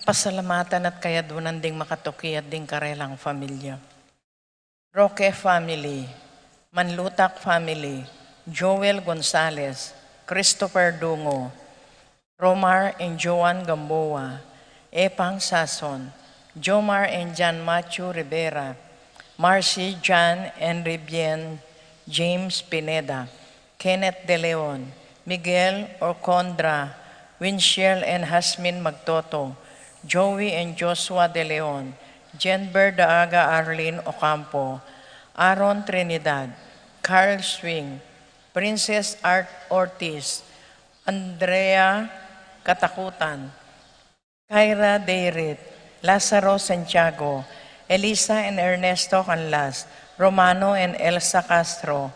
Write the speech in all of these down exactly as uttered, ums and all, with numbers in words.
Pasalamatan at kayadwanan ding makatuki at ding karelang familia. Roque family, Manlutak family, Joel Gonzalez, Christopher Dungo, Romar and Joan Gamboa, Epang Sason, Jomar and John Matthew Rivera, Marcy John and Ribien James Pineda, Kenneth De Leon, Miguel Orcondra, Winchell and Hasmin Magtoto, Joey and Joshua De Leon, Jenber Daaga, Arlene Ocampo, Aaron Trinidad, Carl Swing, Princess Art Ortiz, Andrea Katakutan, Kyra Deirit, Lazaro Santiago, Elisa and Ernesto Canlas, Romano and Elsa Castro,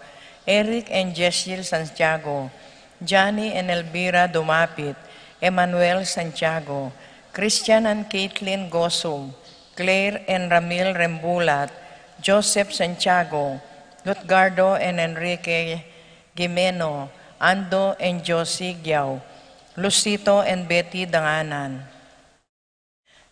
Eric and Jesiel Santiago, Johnny and Elvira Dumapit, Emmanuel Santiago, Christian and Caitlin Gosum, Claire and Ramil Rembulat, Joseph Santiago, Lutgardo and Enrique Gimeno, Ando and Josie Giao, Lucito and Betty Danganan,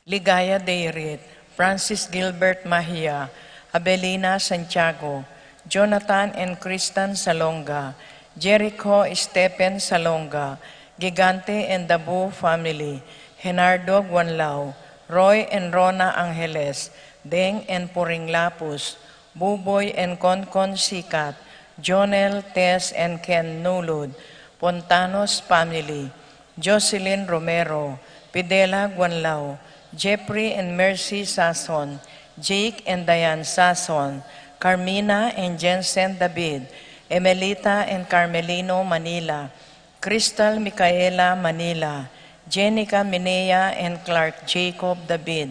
Ligaya Deirit, Francis Gilbert Mahia, Abelina Santiago, Jonathan and Kristen Salonga, Jericho Stephen Salonga, Gigante and Dabu family, Genardo Guanlao, Roy and Rona Angeles, Deng and Puring Lapus, Buboy and Konkon Sikat, Jonel, Tess and Ken Nulud, Pontanos family, Jocelyn Romero, Pidela Guanlao, Jeffrey and Mercy Sason, Jake and Diane Sason, Carmina and Jensen David, Emelita and Carmelino Manila, Crystal Micaela Manila, Jenica Minea and Clark Jacob David,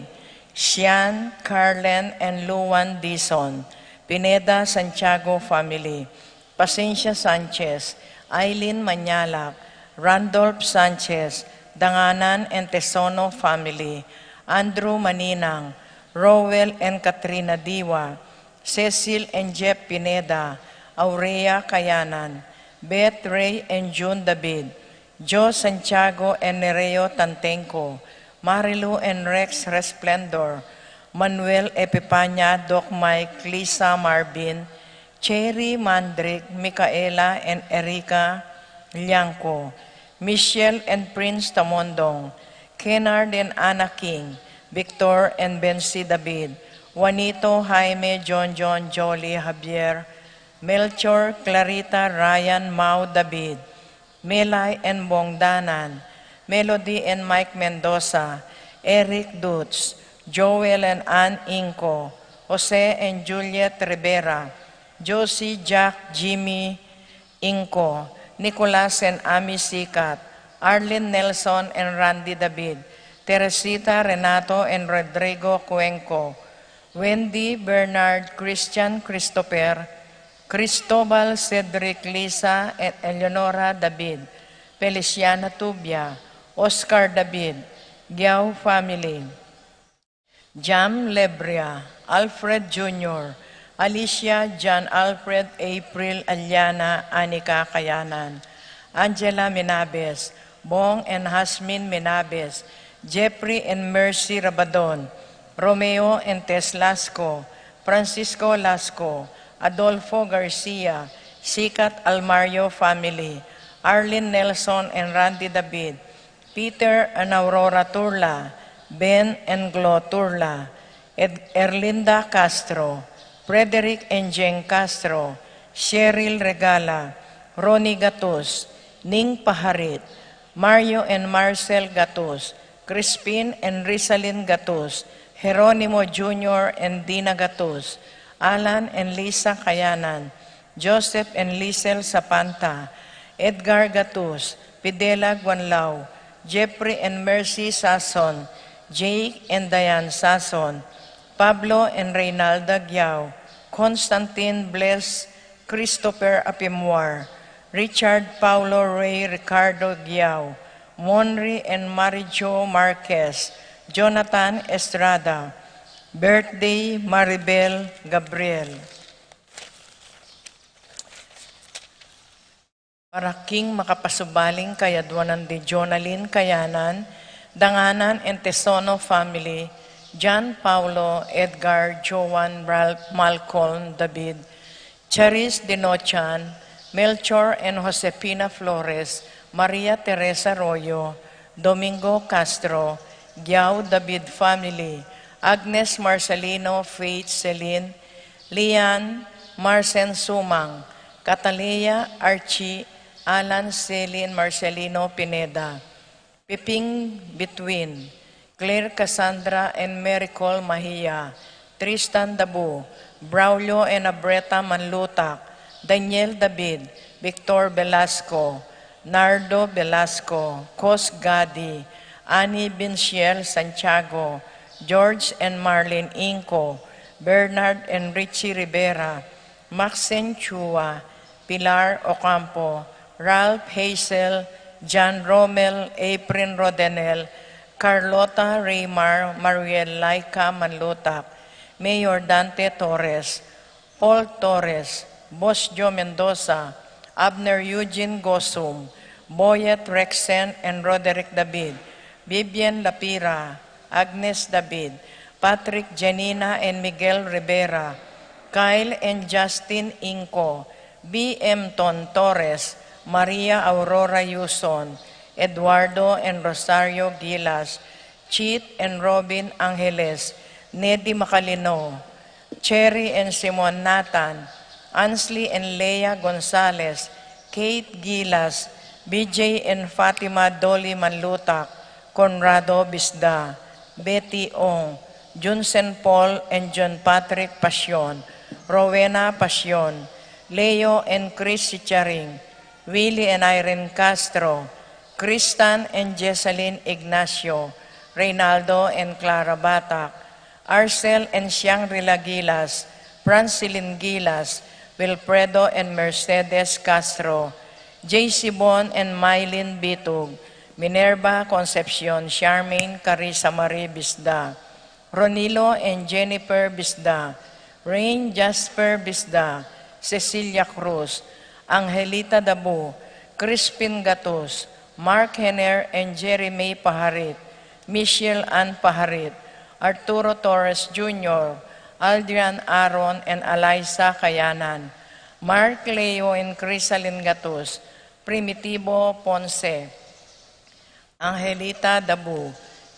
Sian, Carlen and Luan Dizon, Pineda Santiago family, Pacencia Sanchez, Aileen Mañalac, Randolph Sanchez, Danganan and Tesono family, Andrew Maninang, Rowell and Katrina Diwa, Cecil and Jeff Pineda, Aurea Kayanan, Beth, Ray and June David, Joe Santiago and Nereo Tantenco, Marilu and Rex Resplendor, Manuel Epipania, Doc Mike, Lisa Marvin, Cherry Mandrick, Micaela and Erica Liangco, Michelle and Prince Tamondong, Kennard and Anna King, Victor and Bensi David, Juanito, Jaime, John John, Jolly, Javier, Melchor, Clarita, Ryan, Mau David, Melay and Bong Danan, Melody and Mike Mendoza, Eric Dutz, Joel and Ann Inco, Jose and Juliet Rivera, Josie, Jack, Jimmy Inco, Nicolas and Ami Sikat, Arlene Nelson and Randy David, Teresita, Renato and Rodrigo Cuenco, Wendy, Bernard, Christian, Christopher, Cristobal, Cedric, Lisa and Eleonora David, Feliciana Tubia, Oscar David, Giao family, Jam Lebria, Alfred Junior, Alicia, John Alfred, April, Aliana, Anika Kayanan, Angela Minabes, Bong and Hasmin Minabes, Jeffrey and Mercy Rabadon, Romeo and Tess Lasco, Francisco Lasco, Adolfo Garcia, Sikat Almario family, Arlene Nelson and Randy David, Peter and Aurora Turla, Ben and Glo Turla, Ed-, Erlinda Castro, Frederick and Jeng Castro, Cheryl Regala, Ronnie Gatus, Ning Paharit, Mario and Marcel Gatus, Crispin and Rizalin Gatus, Jeronimo Junior and Dina Gatus, Alan and Lisa Kayanan, Joseph and Lisel Sapanta, Edgar Gatus, Pidela Guanlao, Jeffrey and Mercy Sason, Jake and Diane Sason, Pablo and Reynalda Giao, Constantine Bless, Christopher Apimuar, Richard Paulo Rey, Ricardo Giao, Monri and Marijo Marquez, Jonathan Estrada, birthday Maribel Gabriel. Para king makapasubaling kayadwanan di Jonalyn Kayanan, Danganan and Tesono family, John Paulo, Edgar, Joan, Ralph, Malcolm, David, Charis Dinochan, Melchor and Josefina Flores, Maria Teresa Arroyo, Domingo Castro, Giao David family, Agnes Marcelino, Faith, Celine, Lian, Marcen Sumang, Catalea, Archie, Alan, Celine, Marcelino Pineda, Piping Bituin, Claire Cassandra and Miracle Mahia, Tristan Dabu, Braulio and Abreta Manlutak, Daniel David, Victor Velasco, Nardo Velasco, Cos Gadi, Annie Vinciel Santiago, George and Marlene Inco, Bernard and Richie Rivera, Maxine Chua, Pilar Ocampo, Ralph Hazel, John Romel, Aprin Rodenel, Carlota Raymar, Mariel Laika Manlutak, Mayor Dante Torres, Paul Torres, Bosjo Mendoza, Abner Eugene Gosum, Boyet Rexen and Roderick David, Vivian Lapira, Agnes David, Patrick, Janina and Miguel Rivera, Kyle and Justin Inco, B M Ton Torres, Maria Aurora Yuson, Eduardo and Rosario Gilas, Chit and Robin Angeles, Nedi Macalino, Cherry and Simon Nathan, Ansley and Lea Gonzalez, Kate Gilas, B J and Fatima Dolly Manlutak, Conrado Bisda, Betty Ong, Junsen Paul and John Patrick Pasion, Rowena Pasion, Leo and Chris Sicharing, Willie and Irene Castro, Kristan and Jessalyn Ignacio, Reynaldo and Clara Batak, Arcel and Shangri-La Gilas, Francilin Gilas, Wilfredo and Mercedes Castro, J C Bon and Mylene Bitug, Minerva Concepcion, Charmaine Carissa Marie Bisda, Ronilo and Jennifer Bisda, Rain Jasper Bisda, Cecilia Cruz, Angelita Dabu, Crispin Gatus, Mark Henner and Jerry May Paharit, Michelle Ann Paharit, Arturo Torres Junior, Aldrian Aaron and Eliza Kayanan, Mark Leo and Crisalin Gatus, Primitivo Ponce, Angelita Dabu,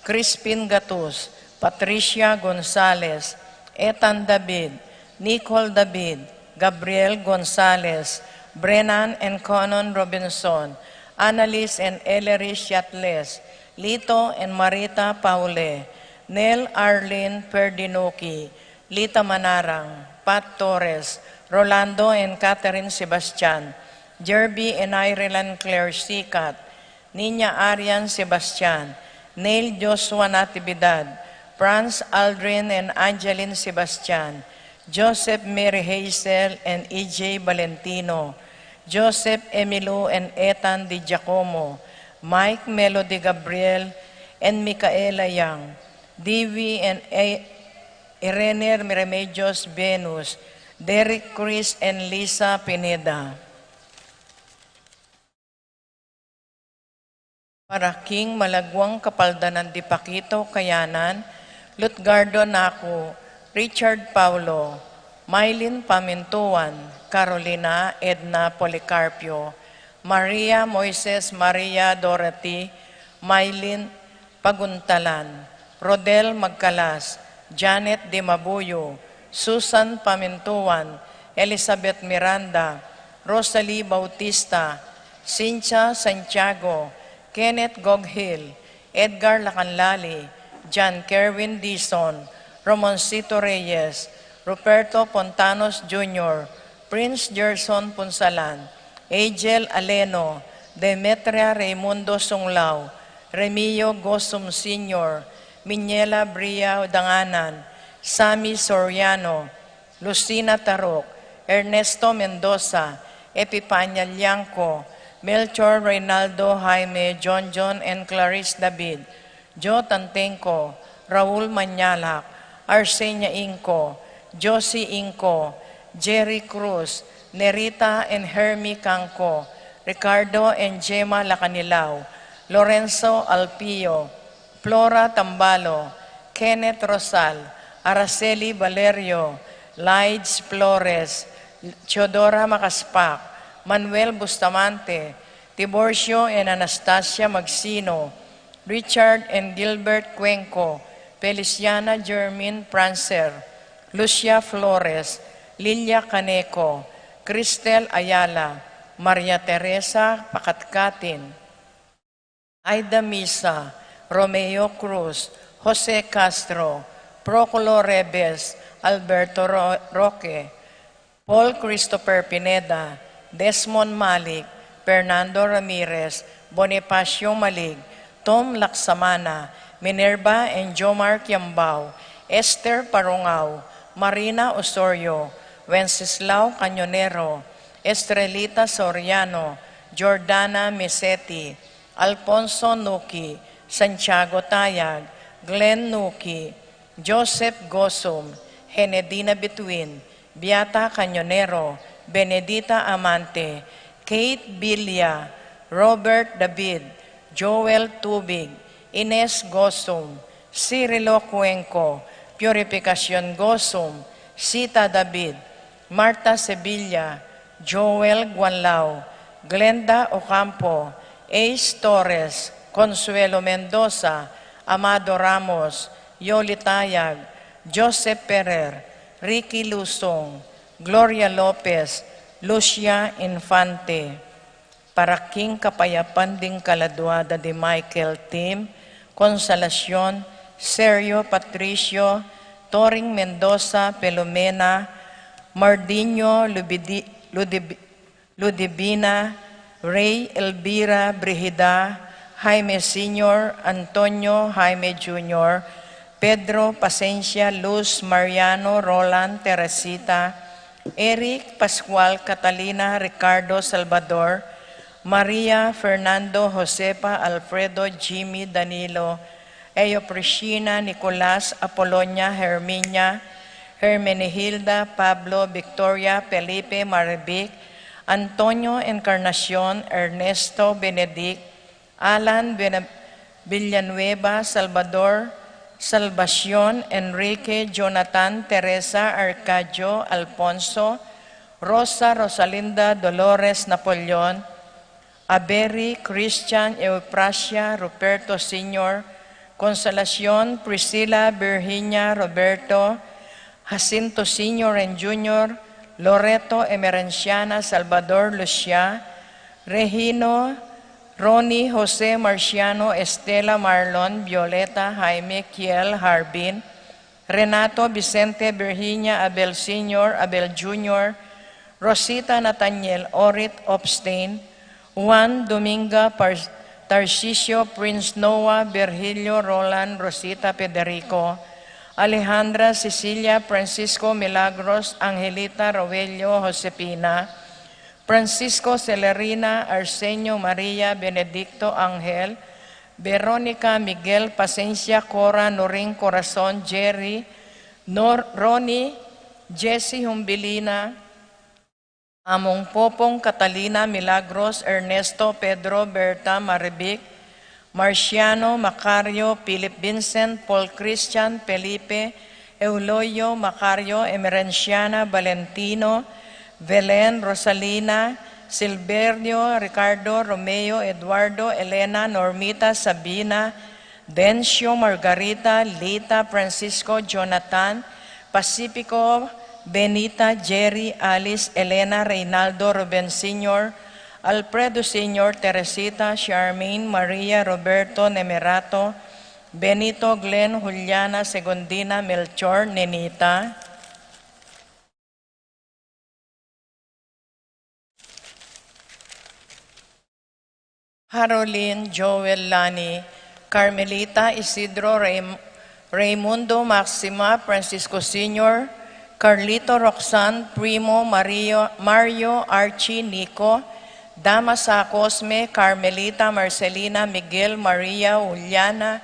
Crispin Gatus, Patricia Gonzalez, Ethan David, Nicole David, Gabriel Gonzalez, Brennan and Conan Robinson, Annalise and Ellery Yatles, Lito and Marita Paule, Nel Arlene Perdinuki, Lita Manarang, Pat Torres, Rolando and Catherine Sebastian, Jerby and Ireland Claire Sikat, Nina Arian Sebastian, Neil Joshua Natividad, Franz Aldrin and Angeline Sebastian, Joseph Mary Hazel and E J Valentino, Joseph Emilio and Ethan Di Giacomo, Mike Melody Gabriel and Micaela Yang, Divi and A-, Irene Remedios Venus, Derek Chris and Lisa Pineda. Para king malaguang kapaldanan di Paquito Kayanan, Lutgardo Naku, Richard Paulo, Mylene Pamintuan, Carolina Edna Policarpio, Maria Moises Maria Dorothy, Mylene Paguntalan, Rodel Magcalas, Janet Dimabuyo, Susan Pamintuan, Elizabeth Miranda, Rosalie Bautista, Cynthia Santiago, Kenneth Goghill, Edgar Lacanlali, John Kerwin Dizon, Ramoncito Reyes, Ruperto Pontanos Junior, Prince Gerson Punsalan, Angel Aleno, Demetria Raymundo Sunglao, Remio Gosum Senior, Miniela Bria Danganan, Sammy Soriano, Lucina Tarok, Ernesto Mendoza, Epipania Liangco, Melchor Reynaldo Jaime, John John and Clarice David, Joe Tantenco, Raul Mañalak, Arsenia Inco, Josie Inco, Jerry Cruz, Nerita and Hermie Canco, Ricardo and Gemma Lacanilao, Lorenzo Alpio, Flora Tambalo, Kenneth Rosal, Araceli Valerio, Lides Flores, Teodora Macaspac, Manuel Bustamante, Tiburcio and Anastasia Magsino, Richard and Gilbert Cuenco, Feliciana Germin Prancer, Lucia Flores, Lilia Caneco, Cristel Ayala, Maria Teresa Pacatcatin, Aida Misa, Romeo Cruz, Jose Castro, Procolo Rebes, Alberto Ro-, Roque, Paul Christopher Pineda, Desmond Malik, Fernando Ramirez, Bonifacio Malig, Tom Laksamana, Minerva and Jomar Kiambao, Esther Parungao, Marina Osorio, Wenceslao Cañonero, Estrelita Soriano, Jordana Misetti, Alfonso Nuki, Santiago Tayag, Glenn Nuki, Joseph Gosum, Henedina Bituin, Beata Cañonero, Benedita Amante, Kate Bilia, Robert David, Joel Tubig, Ines Gosum, Cirilo Cuenco, Purificacion Gosum, Sita David, Marta Sevilla, Joel Guanlao, Glenda Ocampo, Ace Torres, Consuelo Mendoza, Amado Ramos, Yoli Tayag, Joseph Ferrer, Ricky Lusong, Gloria Lopez, Lucia Infante. Para king kapayapan ding kaladua da di Michael Tim, Consolacion, Sergio Patricio, Toring Mendoza, Filomena, Mardinho, Lubidi-, Ludib-, Ludibina, Ray, Elvira, Brigida, Jaime Senior, Antonio, Jaime Junior, Pedro, Pasencia, Luz, Mariano, Roland, Teresita, Eric, Pascual, Catalina, Ricardo, Salvador, Maria, Fernando, Josefa, Alfredo, Jimmy, Danilo, Eoprishina, Nicolas, Apolonia, Herminia, Hermenegilda, Pablo, Victoria, Felipe, Marivic, Antonio, Encarnacion, Ernesto, Benedict, Alan, Bena-, Villanueva, Salvador, Salvacion, Enrique, Jonathan, Teresa, Arcadio, Alfonso, Rosa, Rosalinda, Dolores, Napoleon, Aberi, Christian, Euprasia, Ruperto Senior, Consolacion, Priscila, Virginia, Roberto, Jacinto Senior and Junior, Loreto, Emerenciana, Salvador, Lucia, Regino, Ronnie, Jose, Marciano, Estela, Marlon, Violeta, Jaime, Kiel, Harbin, Renato, Vicente, Virginia, Abel Senior, Abel Junior, Rosita, Nathaniel, Orit, Obstain, Juan, Dominga, Par-, Tarcisio, Prince Noah, Virgilio, Roland, Rosita, Federico, Alejandra, Cecilia, Francisco, Milagros, Angelita, Roelio, Josefina, Francisco, Celerina, Arsenio, Maria, Benedicto, Angel, Veronica, Miguel, Pasencia, Cora, Noring, Corazon, Jerry, Nor-, Ronnie, Jessie, Humbilina, Among Popong, Catalina, Milagros, Ernesto, Pedro, Berta, Marivic, Marciano, Macario, Philip, Vincent, Paul, Christian, Felipe, Euloyo, Macario, Emerenciana, Valentino, Belen, Rosalina, Silverio, Ricardo, Romeo, Eduardo, Elena, Normita, Sabina, Dencio, Margarita, Lita, Francisco, Jonathan, Pacifico, Benita, Jerry, Alice, Elena, Reynaldo, Ruben Senior, Alfredo Senior, Teresita, Charmaine, Maria, Roberto, Nemerato, Benito, Glenn, Juliana, Segundina, Melchor, Nenita. Harolin, Joel, Lani, Carmelita, Isidro, Ray-, Raymundo, Maxima, Francisco Senior, Carlito, Roxanne, Primo, Mario, Mario, Archie, Nico, Damasa, Cosme, Carmelita, Marcelina, Miguel, Maria, Juliana,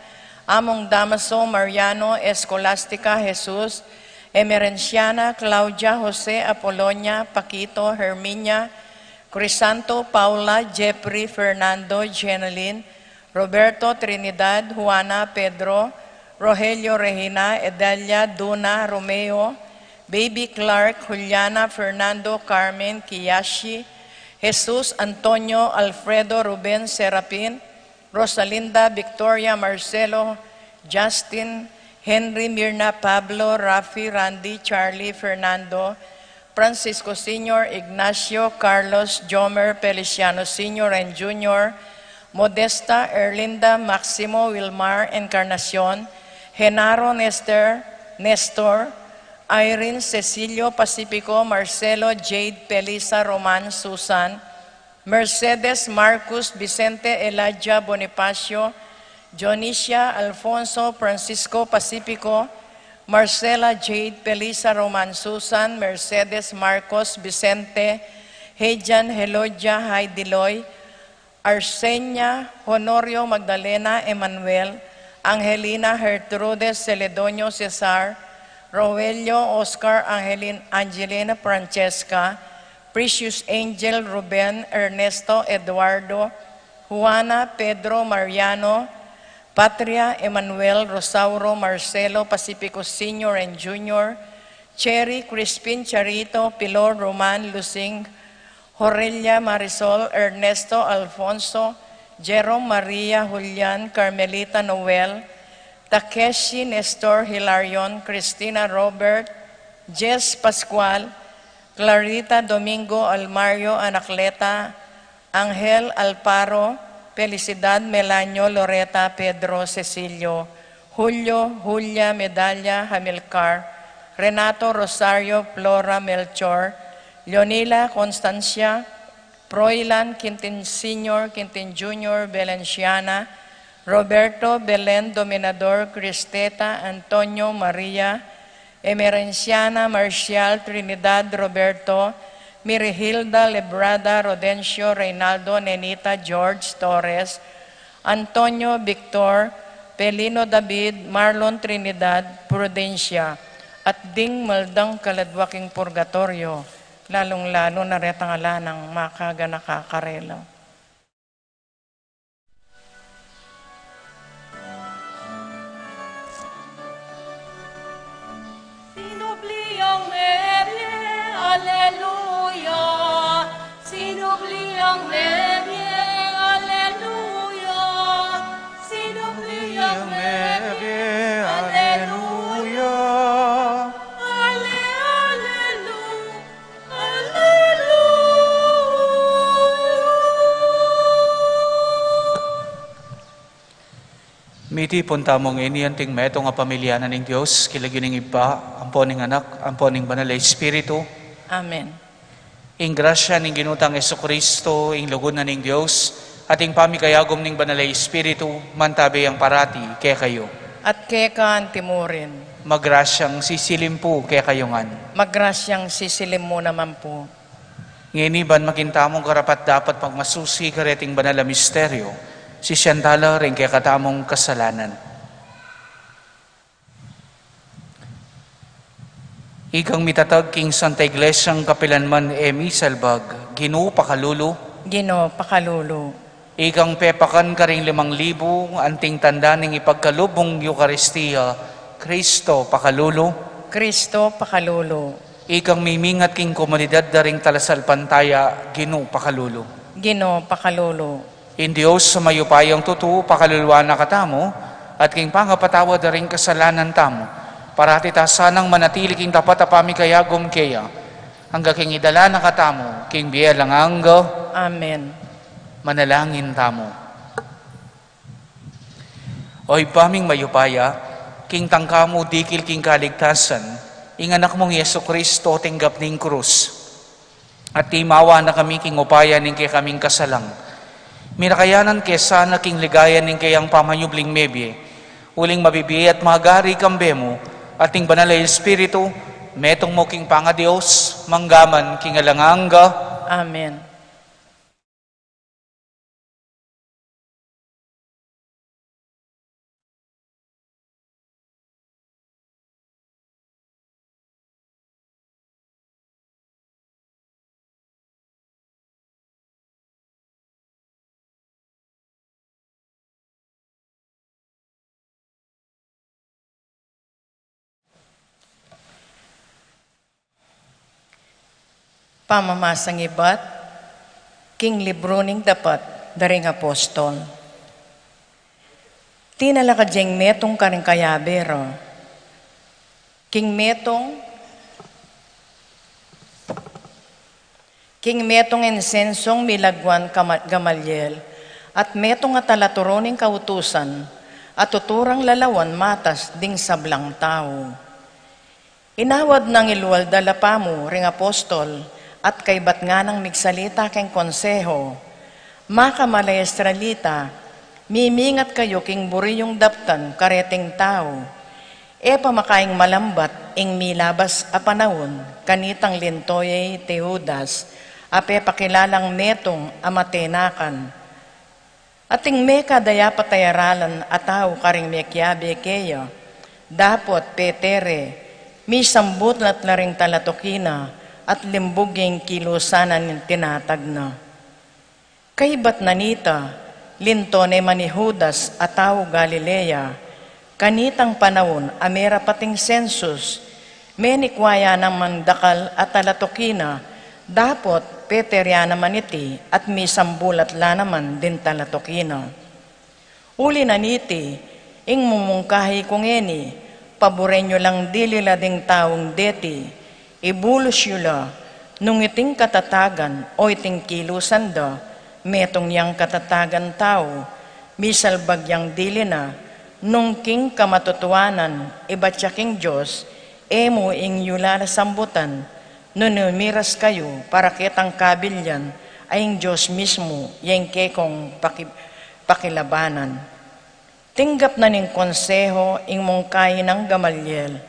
Among Damaso, Mariano, Escolastica, Jesus, Emerenciana, Claudia, Jose, Apolonia, Paquito, Herminia, Crisanto, Paula, Jeffrey, Fernando, Jeneline, Roberto Trinidad, Juana Pedro, Rogelio Regina, Edalia Duna Romeo, Baby Clark, Juliana Fernando Carmen Kiyashi, Jesus Antonio Alfredo Ruben Serapin, Rosalinda Victoria Marcelo Justin, Henry Mirna Pablo Rafi Randy Charlie Fernando, Francisco Senior, Ignacio, Carlos, Jomer, Feliciano Senior and Junior, Modesta, Erlinda, Maximo, Wilmar, Encarnacion, Genaro, Nester, Nestor, Irene, Cecilio, Pacifico, Marcelo, Jade, Felisa, Roman, Susan, Mercedes, Marcus, Vicente, Elijah, Bonifacio, Dionisia, Alfonso, Francisco, Pacifico, Marcela, Jade, Felisa, Roman, Susan, Mercedes, Marcos, Vicente, Hejan, Helodia, Heidi Loy, Arsenia, Honorio, Magdalena, Emmanuel, Angelina, Gertrude, Celedonio, Cesar, Roelio, Oscar, Angelin-, Angelina, Francesca, Precious Angel, Ruben, Ernesto, Eduardo, Juana, Pedro, Mariano, Patria, Emmanuel, Rosauro, Marcelo, Pacifico Senior and Junior, Cherry, Crispin, Charito, Pilor, Roman, Lusing, Horelia, Marisol, Ernesto, Alfonso, Jerome, Maria, Julian, Carmelita, Noel, Takeshi, Nestor, Hilarion, Cristina, Robert, Jess, Pascual, Clarita, Domingo, Almario, Anacleta, Angel, Alparo, Felicidad, Melanio, Loreta, Pedro, Cecilio, Julio, Julia, Medalia, Hamilcar, Renato, Rosario, Flora, Melchor, Leonila, Constancia, Froilan, Quintin Senior, Quintin Junior, Valenciana, Roberto, Belen, Dominador, Cristeta, Antonio, Maria, Emerenciana, Marcial, Trinidad, Roberto, Mirihilda, Lebrada, Rodencio, Reynaldo, Nenita, George, Torres, Antonio, Victor, Pelino, David, Marlon, Trinidad, Prudencia, at ding maldang kaladwa king purgatorio, lalung-lalu na retang ala nang makaganaka karela. Sinubli yang Mary, aleluya. Sinubli yang Mary, aleluya. Sinubli yang Mary, aleluya. Ale, aleluya. Mitipun tamu ngeni anting metung a pamilya na ning Dios, king lagyu ning Ibpa, ampo ning Anak, ampo ning Banal a Espiritu. Amen. Ing grasya ning Ginu tang Jesucristo, ing lugud na ning Dios, at ing pamikayagum ning Banal a Espiritu, mantabi yang parati kekayu. At keka antimurin. Magrasyang sisilim pu kekayu ngan. Magrasyang sisilim mu naman pu. Ngeni ban maging tamung karapat-dapat pagmasusi kareting banal a misteryo, sisian tala ring kekatamung kasalanan. Ikang mitatag king Santa Iglesyang kapilanman e misalbag, Ginu pakalulu. Ginu pakalulu. Ikang pepakan karing limang libu, anting tanda ning ipagkalub mung Eukaristia, Kristo pakalulu. Kristo pakalulu. Ikang mimingat king komunidad da ring talasalpantaya, Ginu pakalulu. Ginu pakalulu. Ing Dios a mayupayang tutu, pakaluluan na katamu, at king pangapatawad da ring kasalanan tamu, parati ta sanang manatili king tapat a pamikayagum keya, angga king idala na katamu king bie alang angga. Amen. Manalangin tamu. O Ibpa ming mayupaya, king tangka mu dikil king kaligtasan ing Anak mung Jesucristo tinggap ning krus, at timawa na kami king upaya ning kekaming kasalang, mirakayanan ke sana king ligaya ning keyang pamanyubling mebie, uling mabibie at magari kambe mu, at ning Banal a Espiritu, metung mu king pangaDios, mangga man king alang angga. Amen. Pamamasang ibat king libru ning dapat da ring apostol. Tinalakad ya ing metung karing kayabe ra. King metung, king metung insensung milagwan kama-, Gamaliel, at metung a talaturu ning kautusan, a tuturang lalawan matas ding sablang tau. Inawad nang ilual da la pamu ring apostol at kaybat nganang migsalita king konseho, "Makamala Israelita, mimingat kayu king buri yung daptan kareting tau. E pa makaing malambat ing milabas a panaun kanitang linto ya i Teudas, a pepakilalang metung a matenakan. Ating mekadayapat a aralan a tau karing mekiabe keya, dapot petere, misambulat la ring talatuki na, at limbug ing kilusan a tinatag na." Kaybat na nita, linto ne man i Judas a tau Galilea, kanitang panaun a merapat ing sensus, menikwa ya naman dakal a talatuki na, dapot petere ya naman iti at misambulat la naman ding talatuki na. Uli na niti, ing mumungkahi ku ngeni, paburen yu lang dili la ding taung deti, ibulus yu la, nung iting katatagan o iting kilusan da, metung yang katatagan tau, misalbag yang dili na, nung king kamatutuanan, ibat ya king Dios, e mu ing yu la sambutan, nune miras kayu para ketang kabilyan a ing Dios mismu ya ing kekong paki-, pakilabanan. Tinggap na ning konseho ing mungkahi nang Gamaliel,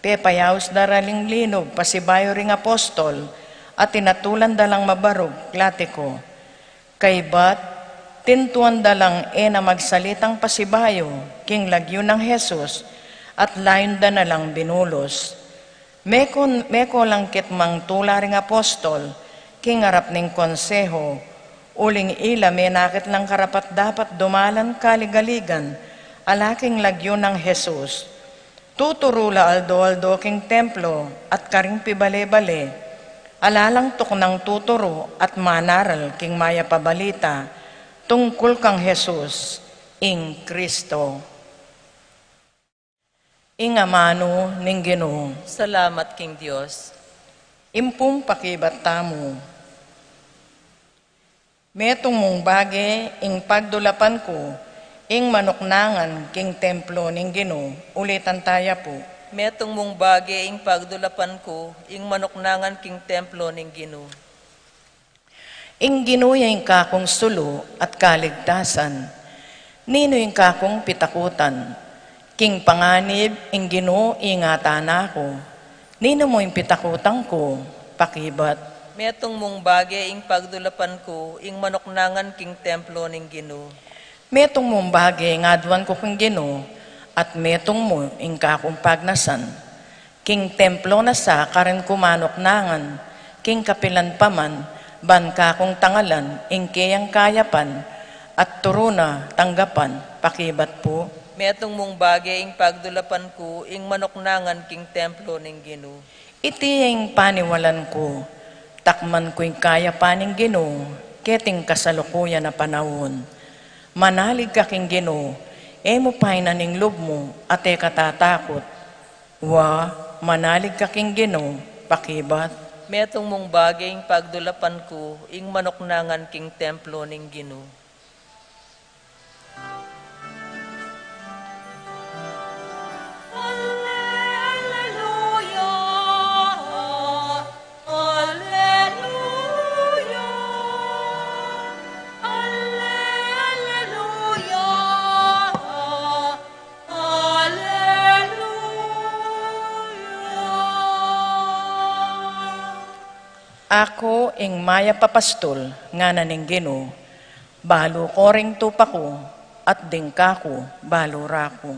pepayaus da ra ring linub pasibayu ring apostol, at tinatulan da lang mabarug latiko. Kaybat, tintuan da lang e na magsalitang pasibayu king lagyu nang Jesus, at layun da na lang binulus. Meko, meko lang ketmang tula ring apostol king arap ning konseho, uling ila menakit lang karapat-dapat dumalan kaligaligan ala king lagyu nang Jesus. Tuturu la aldo-aldo king templo at karing pibale-bale. Ala lang tuknang tuturu at manaral king mayap a balita tungkul kang Jesus, ing Kristo. Ing amanu ning Ginu. Salamat king Dios. Impung pakibat tamu. Metung mung bage ing pagdulapan ku ing manuknangan king templo ning Ginu. Ulitan taya pu. Metung mung bage ing pagdulapan ku ing manuknangan king templo ning Ginu. Ing Ginu ya ing kakung sulu at kaligtasan. Ninu ing kakung pitakutan? King panganib ing Ginu ingatan na ku. Ninu mu ing pitakutan ku? Pakibat. Metung mung bage ing pagdulapan ku ing manuknangan king templo ning Ginu. Metung mung bage ing aduan ku king Ginu, at metung mu ing kakung pagnasan. King templo na sa karin ku manuknangan, king kapilan pa man, ban kakung tangalan ing keyang kayapan, at turu na tanggapan. Pakibat pu. Metung mung bage ing pagdulapan ku ing manuknangan king templo ning Ginu. Iti ing paniwalan ku, takman ku ing kayapan ning Ginu keting kasalukuyan a panaun. Manalig ka king Ginu, e mu painan ing lub mu at e ka tatakut. Wa, manalig ka king Ginu. Pakibat. Metung mung bage ing pagdulapan ku ing manuknangan king templo ning Ginu. Aku ing mayap a pastul, ngana ning Ginu, balu ko ring tupa ku, at ding kaku balu ra ku.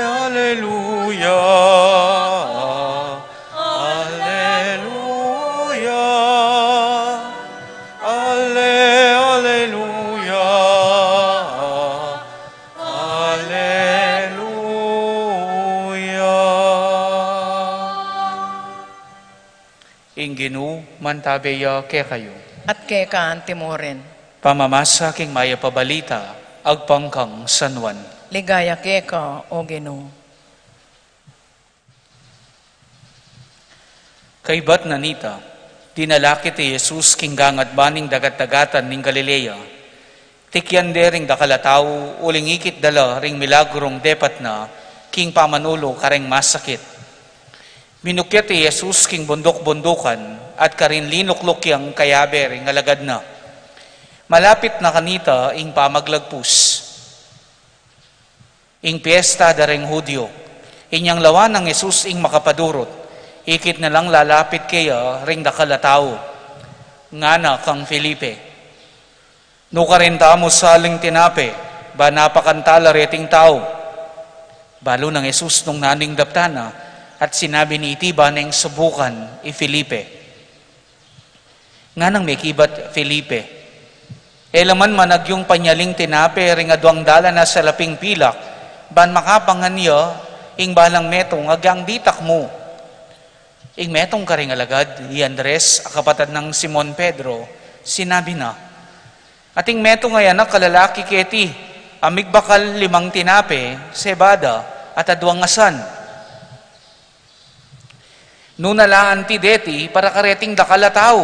Alleluia, alleluia, alle-, alleluia, alleluia. Ginu, mantabe ya kekayu. At keka anti mu rin. Pamamasa king mayap a balita agpang kang San Juan. Ligaya keka, O Ginu. Kaybat na nita, dinalakit i Jesus king gangat baning dagat-dagatan ning Galilea. Tikyan de ring dakal a tau, uling ikit da la ring milagrung depat na king pamanulu kareng masakit. Minukyat i Jesus king bunduk-bundukan at karin linukluk yang kayabe ring alagad na. Malapit na kanita ing pamaglagpus, ing piesta da ring Judio. Inyang lawan nang Jesus ing makapadurut, ikit na lang lalapit keya ring dakal a tau. Ngana kang Felipe, "Nukarin tamu saling tinape, ban apakan tala reting tau?" Balu nang Jesus nung nanung daptan na, at sinabi na iti ban neng subukan i Felipe. Nganang mekibat Felipe, "E la man managyung panyaling tinape ring aduang dalan a salaping pilak, ban makapangan ya ing balang metung agyang ditak mu." Ing metung karing alagad, i Andres, a kapatad nang Simon Pedro, sinabi na, "Ating metung a anak a lalaki keti, a migbakal limang tinape, sebada, at aduang asan. Nuna la anti deti para kareting dakal a tau?"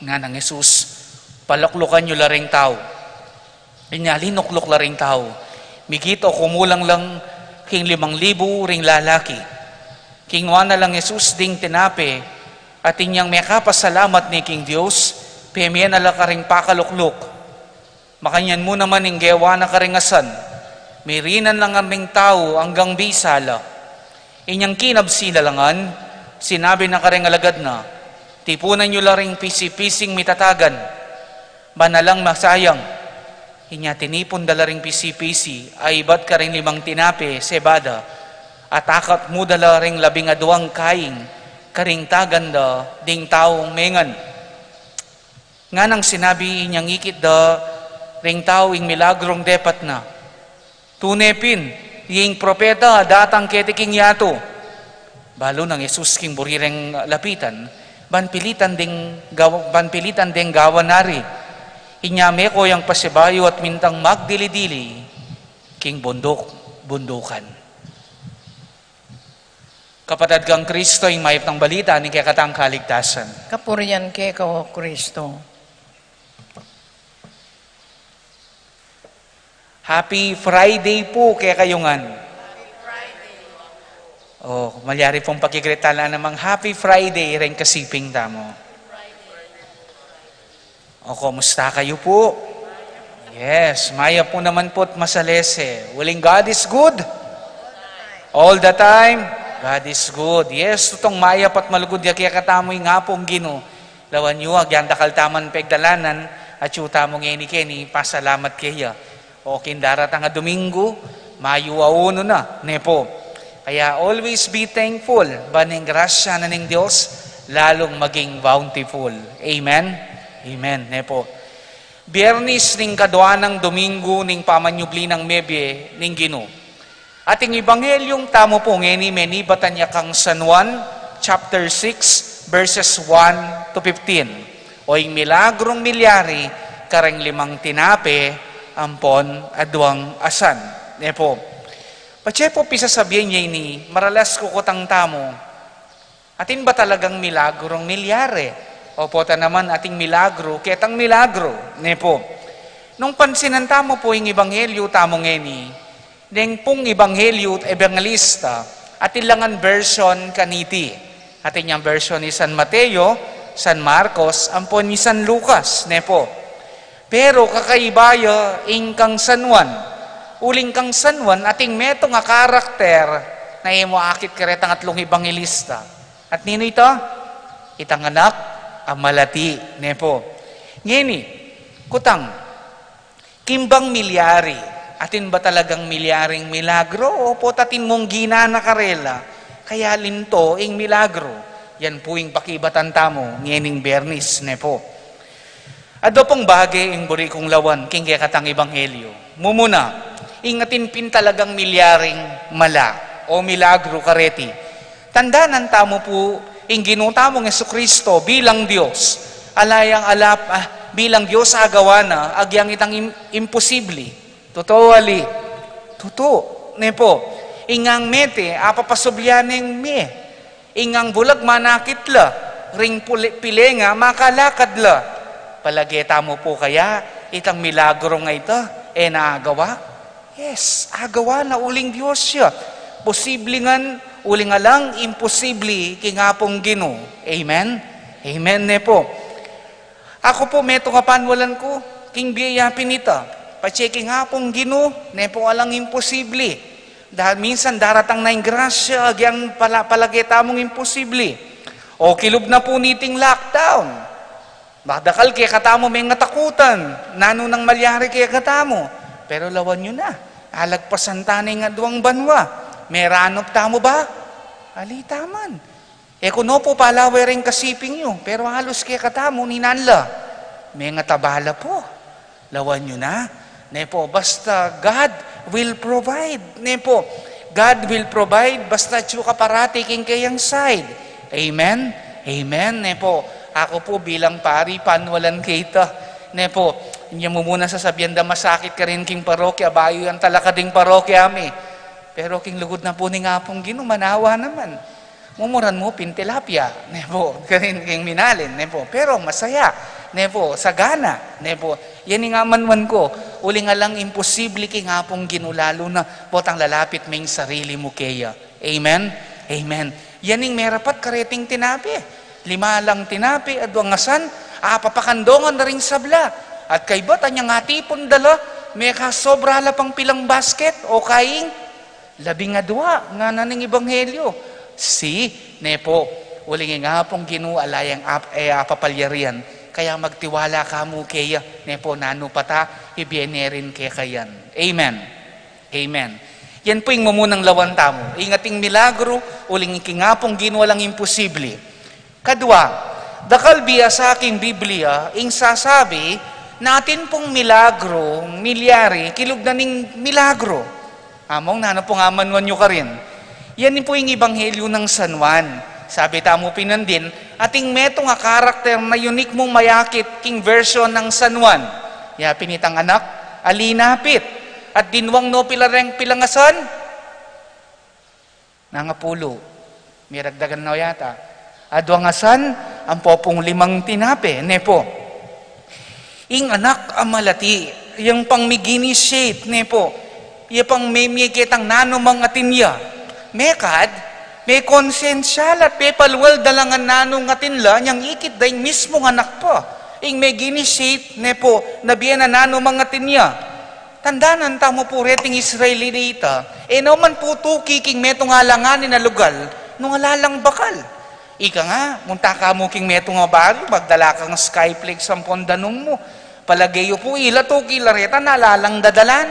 Nganang Jesus, "Paluklukan yu la ring tau." Inya linukluk la ring tau, migit o kumulang lang king limang libu ring lalaki. Kingwa na lang Jesus ding tinape, at inyang mekapasalamat ne king Dios, pemie na la karing pakalukluk. Makanyan mu naman ing gewa na karing asan, mirinan la ngan ring tau anggang bisa la. Inyang kinabsi na la ngan, sinabi na karing alagad na, "Tipunan yu la ring pisi-pising mitatagan, ban alang masayang." Inya tinipun da la ring pisi-pisi a ibat karing limang tinape, sebada, at akat mu da la ring labing aduang kaing karing tagan da ding taung mengan. Nganang sinabi inyang ikit da ring tau ing milagrung depat na, "Tune pin, ing propeta datang keti king yatu." Balu nang Jesus king buri reng lapitan, ban pilitan ding gaw-, ban pilitan deng gawan ari. Inya meko yang pasibayu at mintang magdili-dili king bunduk-bundukan. Kapatad kang Kristo, ing mayap nang balita ning kekatang kaligtasan. Kapurian keka, O Kristo. Happy Friday pu kekayu ngan. O, malyari pung pakigreet tala namang Happy Friday reng kasiping tamu. O, kumusta kayu pu? Yes, mayap pu naman pu't masalese. Uling God is good. All the time, God is good. Yes, tutung mayap at malugud ya kekatamu ing Apung Ginu. Lawan yu, agyang dakal tamu ngan pegdalanan, atyu tamu ngeni keni, pasalamat keya. O, king daratang a Domingo, Mayu a unu na, ne pu. Kaya always be thankful, ban ing grasya na ning Dios, lalung maging bountiful. Amen? Amen, ne pu. Biyernes ning kadua nang Domingo ning pamanyubli nang mebie ning Ginu. Ating Ebanghelyo tamu pu ngeni menibatan ya kang San Juan, chapter six, verses one to fifteen. O ing milagrung milyari kareng limang tinape ampon aduang asan. Ne pu. Patse pu pisasabian ya ini, maralas kukutang tamu, atin ba talagang milagrung milyari? Opo, ta naman ating milagru ketang milagru, ne pu. Nung pansinan tamu pu ing Ebanghelyo tamu ngeni, deng pung Ebanghelyo, Ebanghelista, atin la ngan version kaniti. Atin yang version i San Mateo, San Marcos, ampon i San Lucas, ne pu. Pero kakaiba ya ing kang San Juan. Uling kang San Juan, ating metung a karakter na e mu akit karetang atlung Ebanghelista. At ninu ita? Itang anak a malati, ne pu. Ngeni, kutang, king bang milyari, atin ba talagang milyaring milagro, opo ta atin mung ginana karela, kaya linto ing milagro? Yan pu ing pakibatan tamu ngening Biyernes, ne pu. Adwa pung bage ing buri kung lawan king kekatang Ebanghelyo. Mumuna, ing atin pin talagang milyaring mala o milagro kareti. Tandanan tamu pu Ing Ginu tamung Jesucristo bilang Dios, ala yang alap, ah, bilang Dios agawa na agyang itang im-, imposible. Totoo, ali? Totoo, ne pu. Ing ngang mete, apapasublian neng mie. Ing ngang bulag manakit la, ring puli-, pilenga makalakad la. Palage tamu pu kaya itang milagro a ita, e na agawa? Yes, agawa na, uling Dios ya. Posible ngan, uling alang imposible king Apung Ginu. Amen? Amen, ne pu. Aku pu, metung a panwalan ku king bie ya pin ita. Patse king Apung Ginu, ne pu, alang imposible. Dahil minsan daratang na ing grasya agyang pala-, palage tamung imposible. O kilub na pu niting lockdown. Madakal kekatamu mengatakutan, nanu nang malyari kekatamu. Pero lawan yu na, alagpasan ta ne ing aduang banua. Meranup tamu ba? Ali taman. E ku no pu palawe reng kasiping yu, pero alus kekatamu ninan la. Mengataba la pu. Lawan yu na. Ne pu, basta God will provide. Ne pu, God will provide, basta atyu ka parati king keyang side. Amen? Amen. Ne pu, aku pu bilang pari, panwalan ke ita. Ne pu, inya mu muna sasabian da masakit karin king parokya, bayu yang talakad ing parokya mi. Pero king lugud na pu ning Apung Ginu, manawa naman. Mumuran mu pin tilapia, ne pu, karin king minalin, ne pu. Pero masaya, ne pu, sagana, ne pu. Yan ing amanuan ku, uling alang imposible king Apung Ginu, lalu na potang lalapit me ing sarili mu keya. Amen? Amen. Yan ing merapat kareting tinape. Lima lang tinape, aduang asan, apapakandongan da ring sabla. At kaybat, anyang atipun da la, mekasobra la pang pilang basket, o kaing, labing adua, ngana ning ebanghelyo. Si, ne pu, uling ing Apung Ginu ala yang ap-, e apapalyarian. Kaya magtiwala kamu keya, ne pu, nanu pa ta, ibie ne rin kekayan. Amen. Amen. Yan pu ing mumunang lawan tamu. Ing ating milagro, uling king Apung Ginu alang imposible. Kadua, dakal biasa king Biblia ing sasabi na atin pung milagro milyari kilub na ning milagro. Among nanu pung amanuan yu karin? Yan pu ing Ebanghelyo nang San Juan. Sabi tamu pin nandin, atin metung a karakter na unique mung mayakit king version nang San Juan. Ya pin itang anak a linapit. At dinwang no pila reng pilangasan? Nangapulu. Miragdagan na yata. Aduang asan, ampo pung limang tinape, ne pu. Ing anak a malati, yang pang mig-initiate, ne pu. Ya pang memie ketang nanu mang atin ya. Mekad, mekonsensya la at pepalwal da la ngan nanu mang atin la, nyang ikit da ing mismung anak pa. Ing mig-initiate, ne pu, na bie na nanu mang atin ya. Tandanan tamu pu reting Israelita, e naman pu tuki king metung alanganin a lugal nung ala lang bakal. Ika nga, munta ka mu king metung a baryo, magdala kang Skyflakes ampon danum mu. Palage yu pu ila tuki la reta na ala lang dadalan.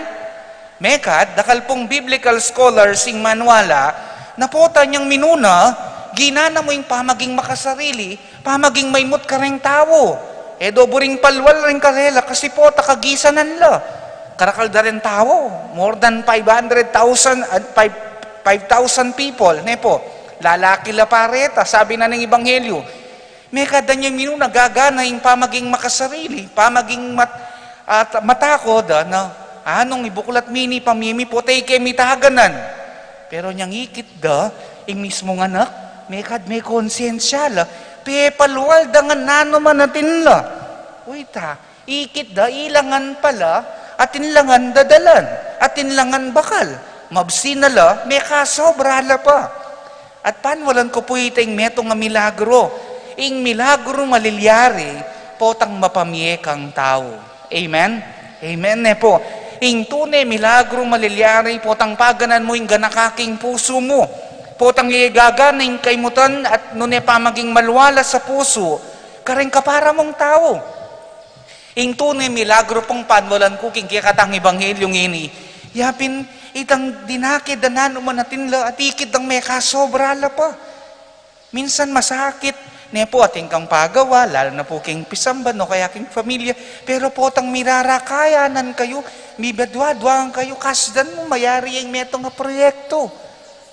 Mekad, dakal pung biblical scholars ing maniwala na potang yang minuna, ginana mu ing pamaging makasarili, pamaging maimut kareng tau. E do buring palwal reng karela kasi pota kagisanan la. Karakal da reng tau, more than five hundred thousand, ah, five, five thousand people, ne pu. Lalaki la pa reta, sabi na ning Ebanghelyo. Mekad, danyang minuna gagana ing pamaging makasarili, pamaging mat-, at matakod, ah, na, anung ibuklat mi ini, pamie mi pota ike mitaganan. Pero nyang ikit da, ing mismung anak, mekad mekonsensya la, pepalwal da ngan nanu mang atin la. Uy ta, ikit da, ila ngan pala, atin la ngan dadalan, atin la ngan bakal, mabsi na la, mekasobra la pa. At panwalan ku pu ita ing metung a milagro. Ing milagro malilyari, potang mapamie kang tau. Amen? Amen, ne pu. Ing tune milagro malilyari, potang paganan mu ing ganaka king pusu mu. Potang igagana ing kaimutan at nune pamaging malwalas a pusu kareng kapara mung tau. Ing tune milagro pung panwalan ku king kekatang ebanghelyo ngeni, yapin itang dinake da nanu mang atin la at ikit dang mekasobra la pa. Minsan masakit, ne pu, atin kang pagawa, lalu na pu king pisamban o kaya king pamilya, pero potang mirarakayanan kayu, mibadwaduangan kayu, kasdan mu mayari yang metung a proyekto.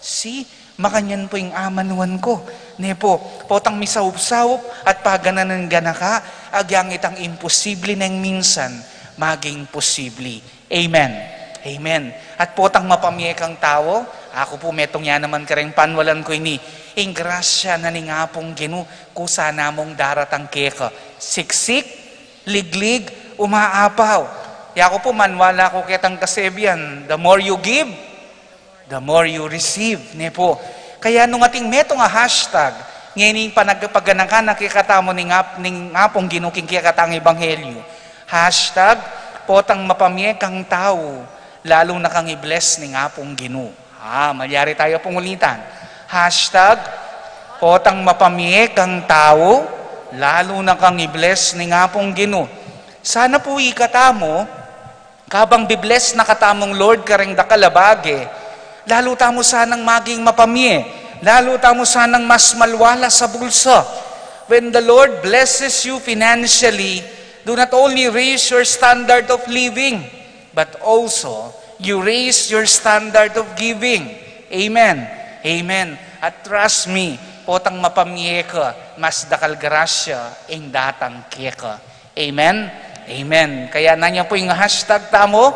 Si, makanyan pu ing amanuan ku. Ne pu, potang misaup-saup at paganakan ing ganaka, agyang itang imposible neng minsan maging posible. Amen. Amen. At potang mapamie kang tau, aku pu metung ya naman kareng panwalan ku ini, ing grasya na ning Apung Ginu, kusa na mung daratang keka. Siksik, liglig, umaapaw. Yaku pu, manwala ku ketang kasebian, the more you give, the more you receive, ne pu. Kaya nung atin metung a hashtag, ngening panagpaganakan na kekatamu ning ap-, ning Apung Ginu king kekatang ebanghelyu. Hashtag, potang mapamie kang tau, lalu na kang i-bless ning Apung Ginu. Ah, malyari taya pung ulitan. Hashtag, potang mapamie kang tau, lalu na kang i-bless ning Apung Ginu. Sana pu ikatamu, kabang bi-bless na katamung Lord kareng dakal a bage, lalu tamu sanang maging mapamie, lalu tamu sanang mas malwalas a bulsa. When the Lord blesses you financially, do not only raise your standard of living, but also you raise your standard of giving. Amen. Amen. At trust me, potang mapamie ka, mas dakal grasya ing datang keka. Amen? Amen. Kaya nanu pu ing hashtag tamu,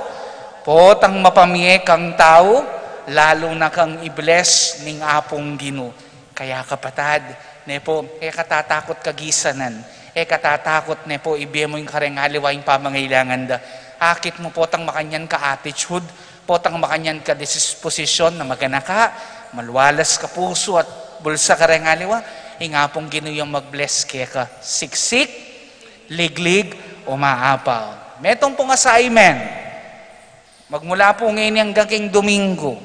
potang mapamie kang tau, lalu na kang i-bless ning Apung Ginu. Kaya kapatad, ne pu, e ka tatakut kagisanan, e ka tatakut ne pu, ibie mu ing kareng aliwa ing pamangailangan da. Akit mu potang makanyan ka attitude, potang makanyan ka disposisyon na maganaka, malwalas ka pusu at bulsa kareng aliwa, ing Apung Ginu yang mag-bless keka. Siksik, liglig, umaapaw. Metung pung assignment. Magmula pu ngeni anggang king Domingo,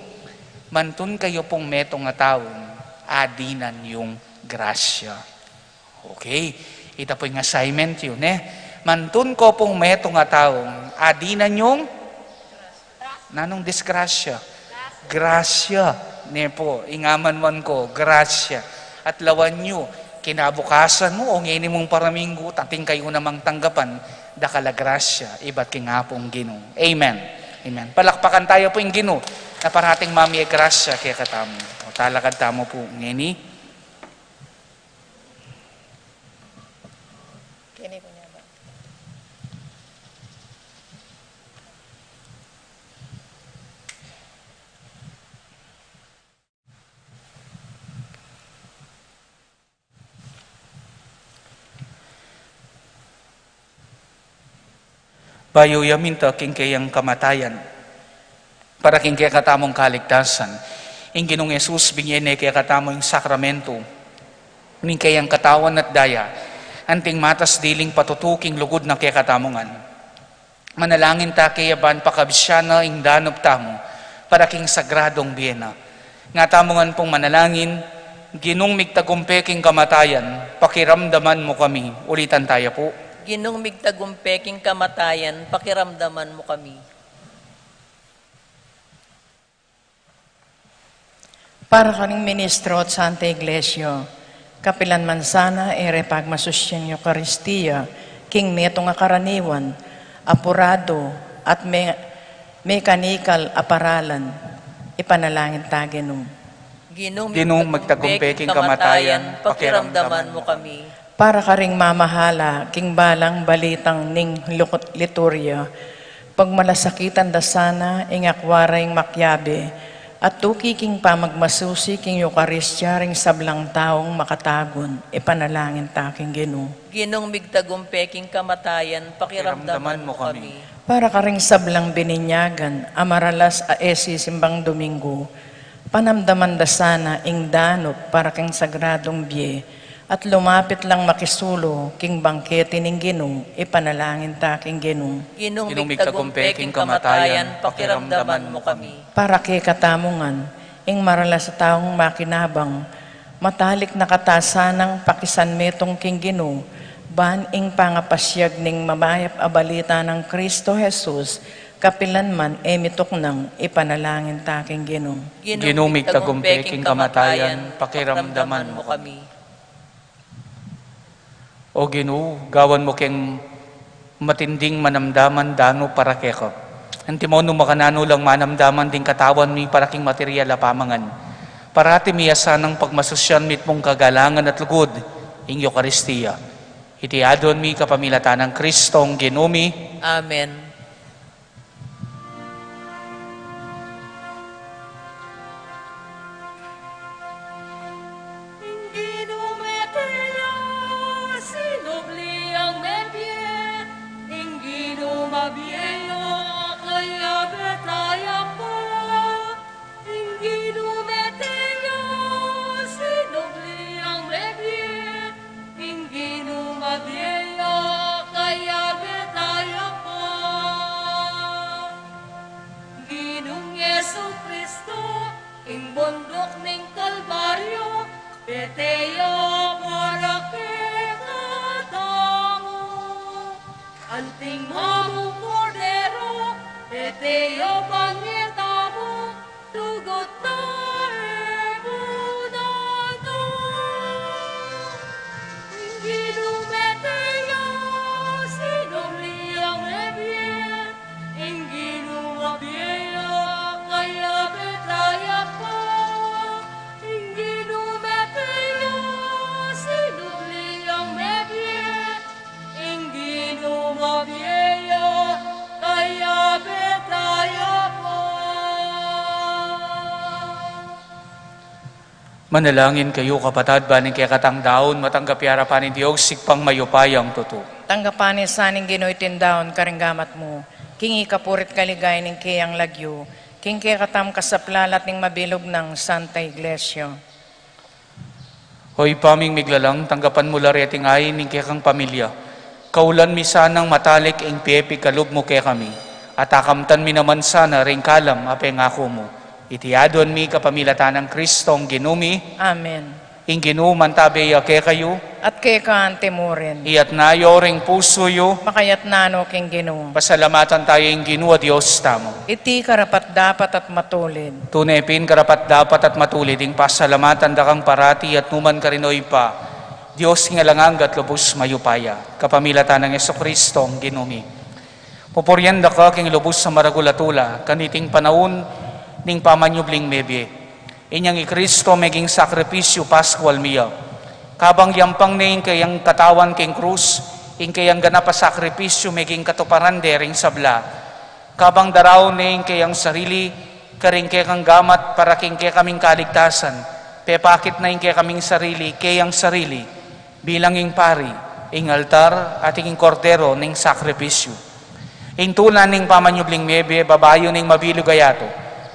mantun kayu pung metung a taung adinan yung grasya. Okay. Ita pu ing assignment yu, ne? Mantun ko pung metung a taung adinan yung nanung disgrasya? Grasya, ne pu, ing amanwan ko, grasya. At lawan yu, kinabukasan mu, o ngeni mung paraminggu, atin kayu namang tanggapan, dakal a grasya ibat king Apung Ginu. Amen. Amen. Palakpakan taya pu ing Ginu, na parating mamie grasya kekatamu. O talakad tamu pu ngeni. Kini pu niya ba? Bayu ya minta king keyang kamatayan para king kekatamung kaligtasan, ing Ginung Jesus binie ne kekatamu ing sakramentu ning keyang katawan at daya, anting matas diling patutu king lugud na kekatamu ngan. Manalangin ta keya ban pakabisyan na ing danup tamu para king sagradung bie na. Nga tamu ngan pung manalangin, Ginung migtagumpe king kamatayan, pakiramdaman mu kami. Ulitan taya pu. Ginung migtagumpe king kamatayan, pakiramdaman mu kami. Para karing ministro at Santa Iglesia, kapilan man sana e re pagmasusyan ing Eukaristia king metung a karaniwan, apuradu, at me-, mekanikal a paralan, ipanalangin ta Ginu. Ginung migtagumpe king kamatayan, pakiramdaman mu kami. Para karing mamahala king balang balitang ning lukut-, liturya, pagmalasakitan da sana ing akwa ra ing makiabe, at tuki king pamagmasusi king Eukaristia ring sablang taung makatagun, ipanalangin ta king Ginu. Ginung migtagumpe king kamatayan, pakiramdaman mu kami. Para karing sablang bininyagan a maralas a e sisimbang Domingo, panamdaman da sana ing danup para king sagradung bie, at lumapit lang makisulu king bangkete ning Ginu, ipanalangin ta king Ginu. Ginung migtagumpe king kamatayan, pakiramdaman mu kami. Para kekatamu ngan, ing maralas a taung makinabang, matalik na kata sanang pakisanmetung king Ginu, ban ing pangapasiag ning mamayap a balita nang Kristo Jesus, kapilan man e mituknang, ipanalangin ta king Ginu. Ginung migtagumpe king kamatayan, pakiramdaman mu kami. O Ginu, gawan mu keng matinding manamdaman danup para keka. Antimo nung makananu lang manamdaman ding katawan mi para king material a pamangan, Parati mi ya sanang pagmasusyan mitmung kagalangan at lugud ing Eukaristia. Iti aduan mi kapamilatan nang Kristong Ginu mi. Amen. Ing Ginu mete ya, sinubli yang mebie. Ing Ginu mabie ya, kayabe taya pa. Ing Ginu mete ya, sinubli yang mebie. Ing Ginu mabie ya, kayabe taya pa. Ginung Jesucristo, king bunduk ning Kalbaryo, mete ya para kekatamu. Anting mamung Kordero, mete ya bang kekatamu, tugut na e munadu. Ing Ginu mete ya, sinubli yang mebie. Ing Ginu mabie ya, kayabe taya pa. Ing Ginu mete ya, sinubli yang mebie. Ing Ginu mabie ya, kayabe taya pa. Manalangin kayu, kapatad, ban ing kekatang daun matanggap ya arapan ning Dios, Ibpang mayupayang tutu. Tanggapan na sa ning Ginu iting daun karing gamat mu, king ikapuri't kaligayan ning keyang lagyu, king kekatamung kasaplalan at ning mabilug nang Santa Iglesia. O Ibpa ming miglalang, tanggapan mu la reting ain ning kekang pamilya. Kaulan mi sanang matalik ing pepigkalub mu kekami, at akamtan mi naman sana ring kalam a pengaku mu. Iti aduan mi kapamilatan nang Kristong Ginu mi. Amen. Ing Ginu mantabe ya kekayu. At keka antimurin. Iyatna yu ring pusu yu. Makayatna no king Ginu. Pasalamatan tayu ing Ginu a Dios tamu. Iti karapat-dapat at matulid. Tune pin karapat-dapat at matulid ing pasalamatan da kang parati at nukarin man, O Ibpa, Dios king alang angga at lubus mayupaya, kapamilatan nang Jesucristo a Ginu mi. Pupurian da ka king lubus a maragul a tula, kaniting panaun ning pamanyubling mebie. Inyang i Kristo meging sakripisyu Paskual mi ya. Kabang yampang ne ing keyang katawan king krus, ing keyang ganap a sakripisyu meging katuparan de ring sabla. Kabang daraun ne ing keyang sarili karing kekang gamat para king kekaming kaligtasan, pepakit na ing kekaming sarili keyang sarili bilang ing pari, ing altar, at ing kordero ning sakripisyu. Ing tula ning pamanyubling mebie, babayu ning mabilug a yatu,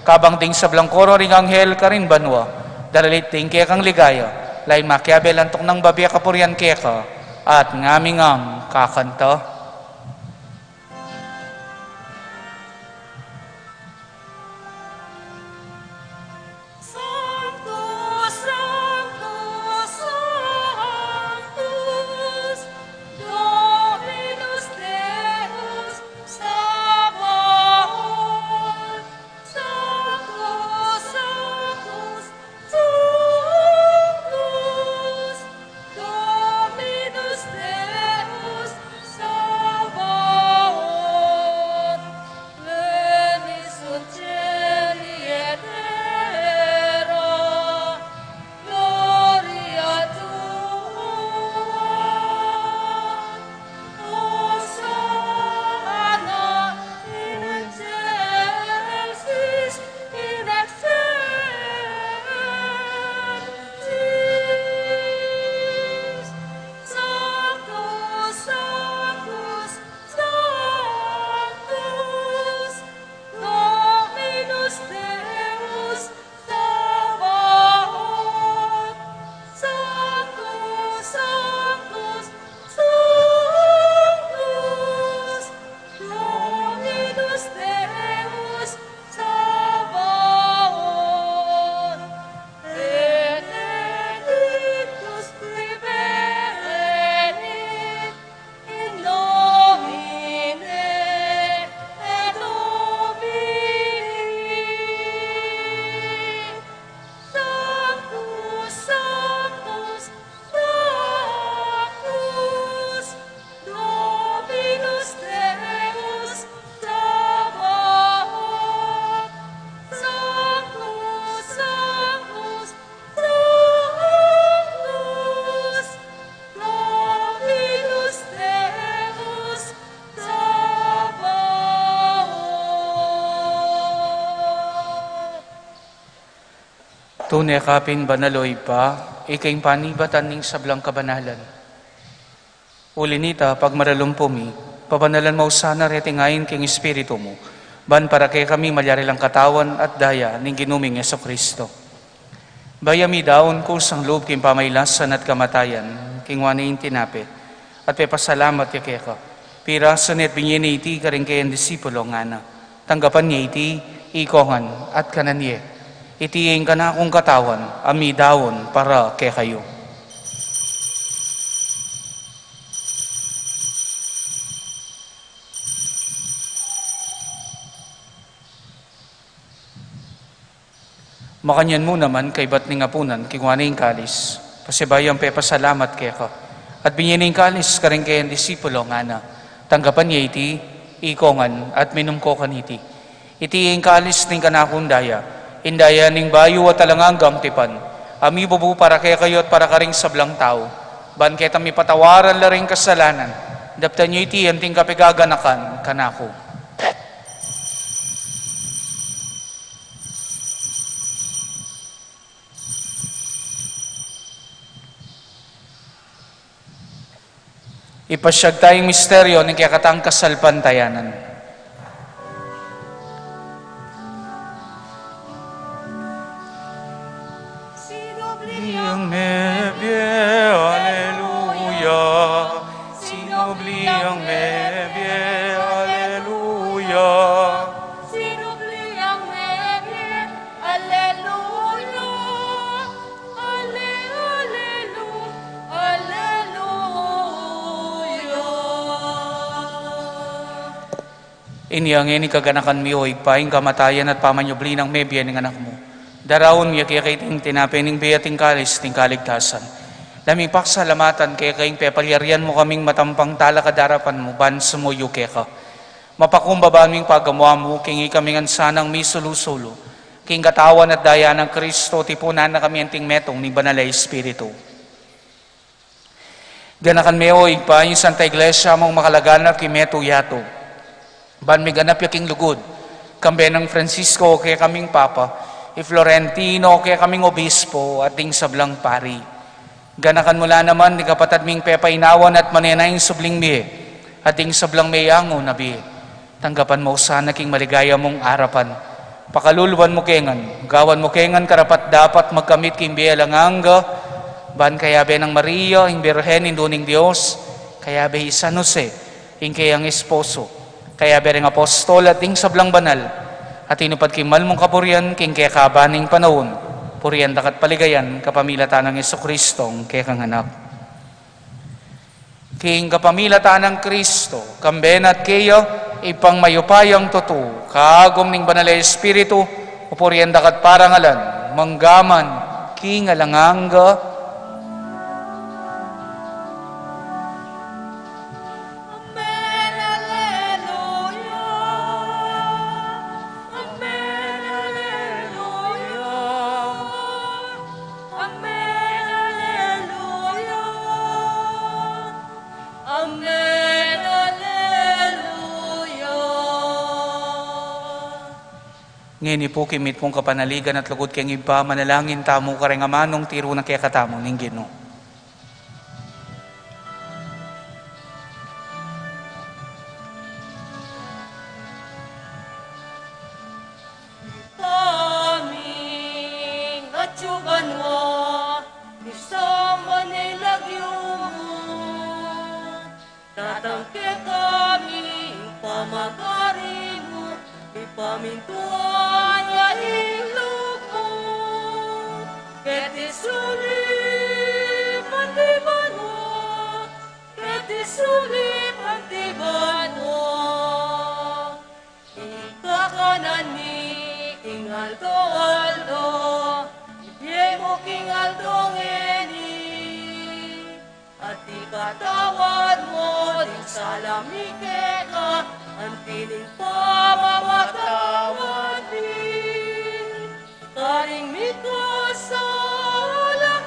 kabang ding sablang koro ring anghel karin banua, daralit ding kekang ligaya, lain makiabe lantuk nang babie kapurian keka, at ngami ngang kakanta. Sanctus, Sanctus, Sanctus, Dominus Deus Sabaoth. Sanctus, Sanctus, Sanctus, Dominus Deus Tune ka pin banal, o Ibpa, ika ing panibatan ning sablang kabanalan. Uli na nita, pagmaralumpu mi, pabanalan mu sana reting ain king Espiritu mu, ban para kekami malyari lang katawan at daya ning Ginu ming Jesucristo. Bayu mi daun kusang lub king pamailasan at kamatayan, kinua ne ing tinape, at pepasalamat ya keka. Pirasu ne at binye ne iti karing kayang disipulo, ngana: Tanggapan ye iti, ikongan, at kanan ye. Iti ing kanakung katawan, a midaun para kekayu. Makanyan mu naman, kaybat ning apunan, kinua ne ing kalis, pasibayu yang pepasalamat keka, at binye ne ing kalis karing kayang disipulo, ngana: Tanggapan ye iti, ikongan, at minum ko kaniti. Iti ing kalis ning kanakung daya, ing daya ning bayu at alang anggang tipan, a mibubu para kekayu at para karing sablang tau, ban keta mipatawaran la ring kasalanan. Daptan yu iti anting kapaganakan kanaku. Ipasyag taya ing misteryu ning kekatang kasalpantayanan. Sinubli yang mebie, aleluya. Sinubli yang mebie, aleluya. Sinubli yang mebie, aleluya. Ale-, alelu-, aleluya. Inya ngeni kaganakan mi, o Ibpa, ing kamatayan at pamanyubli nang mebie ning Anak mu. Daraun mi keka iting tinape ning bie at ing kalis ning kaligtasan. Daptan ming pasalamatan keka ing pepalyarian mu kaming matampang talakad king arapan mu ban sumuyu keka. Mapakumbaba ming pagamuan mu king ikami ngan sanang misulu-sulu king katawan at daya nang Kristo, tipunan na kami anting metung ning Banal a Espiritu. Ganakan me, o Ibpa, ing Santa Iglesia mung makalaganap king metung yatu, ban miganap ya king lugud, kambe nang Francisco, kekaming Papa, i Florentino, kekaming Obispo, at ding sablang pari. Ganakan mu la naman ding kapatad ming pepainawan at manenaya ing subling mie, at ding sablang meyangu na bie. Tanggapan mu sana king maligaya mung arapan. Pakaluluan mu ke ngan, gawan mu ke ngan karapat-dapat magkamit king bie alang angga, ban kayabe nang Maria, ing Birhen, Indu ning Dios, kayabe i San Jose, ing keyang esposo, kayabe ring apostol at ding sablang banal a tinupad king mal mung kapurian king kekaban ning panaun, purian daka at paligayan kapamilatan nang Jesucristong kekang Anak. King kapamilatan nang Kristo, kambe na at keya, Ibpang mayupayang tutu, kagum ning Banal a Espiritu, pupurian daka at parangalan, mangga man king alang angga. Amen, alleluia. Amen, alleluia. Amen, alleluia. Amen, alleluia. Ngeni pu king mitmung kapanaligan at lugud king Ibpa, manalangin tamu kareng amanung tiru na kekatamu ning Ginu. Ibpa mi, atsu ka banua, misamban ya ing lagyu mu. Datang kekami ing pamagari mu, mipamintuan ya ing lub mu. Keti sulip anti banua, keti sulip anti banua. Ing kakanan mi king aldo-aldo, ibie mu king aldo ngeni. At ipatawad mu ding sala mi keka, anti ning pamamatawad mi karing mikasala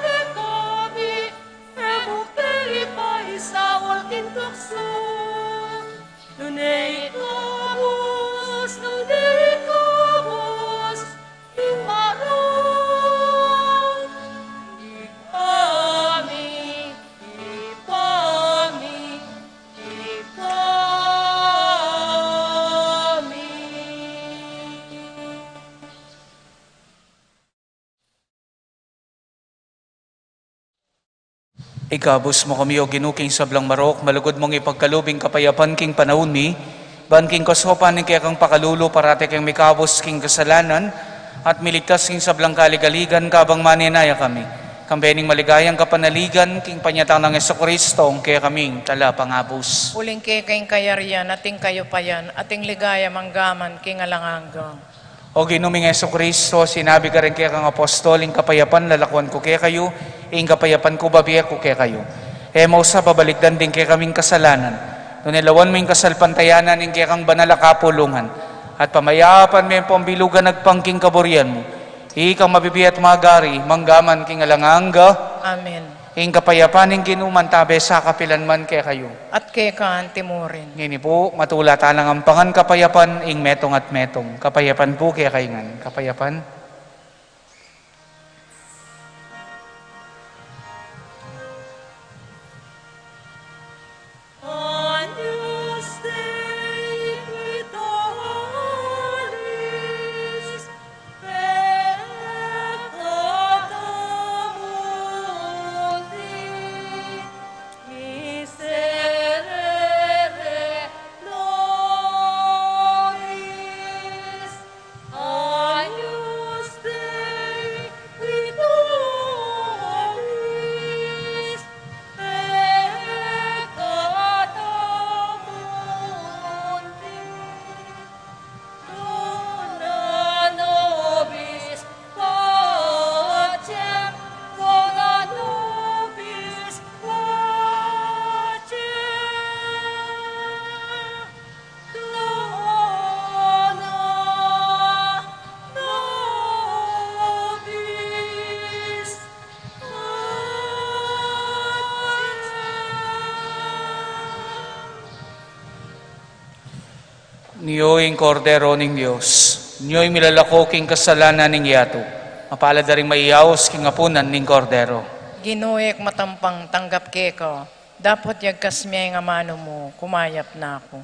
kekami, e mu ke ipaisaul king tuksu, nune ikabus, nune ikabus ing marok Ikabus mu kami, O Ginu, king sablang marok, malugud mung ipagkalub ing kapayapan king panaun mi, ban king kasaupan ning kekang pakalulu, parati keng mikabus king kasalanan, at miligtas king sablang kaligaligan, kabang manenaya kami kambe ning maligayang kapanaligan king panyatang nang Jesucristo, ing kekaming Talapangabus. Uling keka ing kayarian, at ing kayupayan, at ing ligaya manggaman king alang angga. O Ginu ming Jesucristo, sinabi ka reng kekang apostol, ing kapayapan lalakuan ku kekayu, ing kapayapan ku babie ku kekayu. E mu sa pabalikdan ding kekaming kasalanan, nune lawan mu ing kasalpantayanan ning kekang banal a kapulungan, at pamayapan me ing pambilugan agpang king kaburian mu. Ikang mabibie at magari, manggaman king alang angga. Amen. Ing kapayapan ning Ginu mantabe sa kapilan man kekayu. At keka anti mu rin. Ngeni pu, matula talang ampangan kapayapan ing metung at metung. Kapayapan pu kekayu ngan. Kapayapan. Nyo ing Kordero ning Dios, nyo ing milalako king kasalanan ning yatu. Mapalad a ring maiyaus king apunan ning Kordero. Ginu, e ku matampang tanggap keka, dapot yagkas me ing amanu mu, kumayap na ku.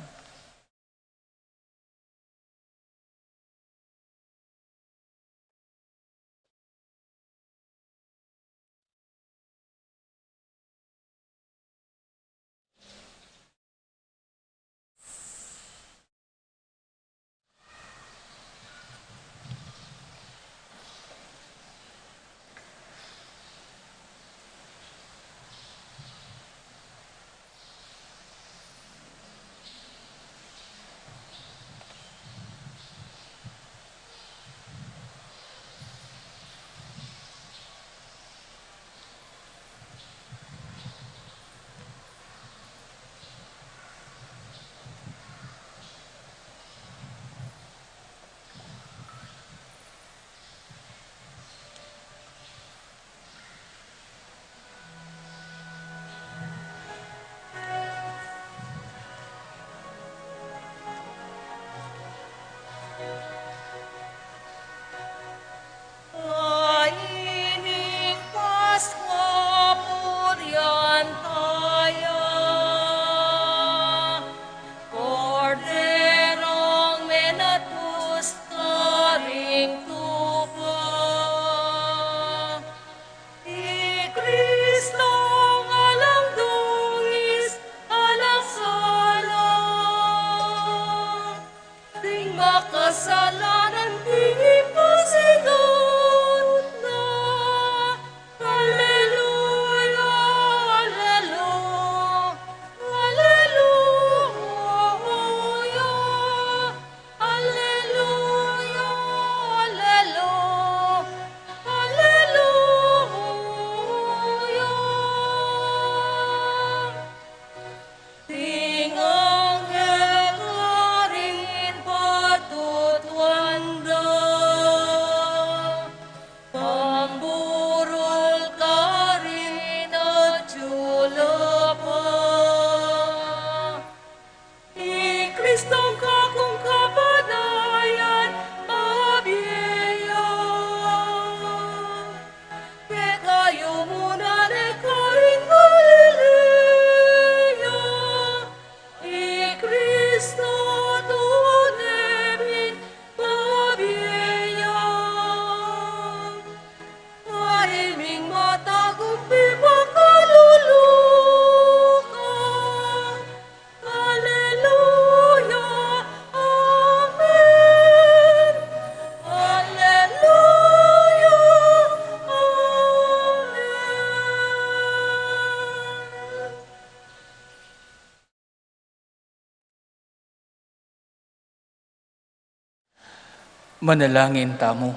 Manalangin tamu.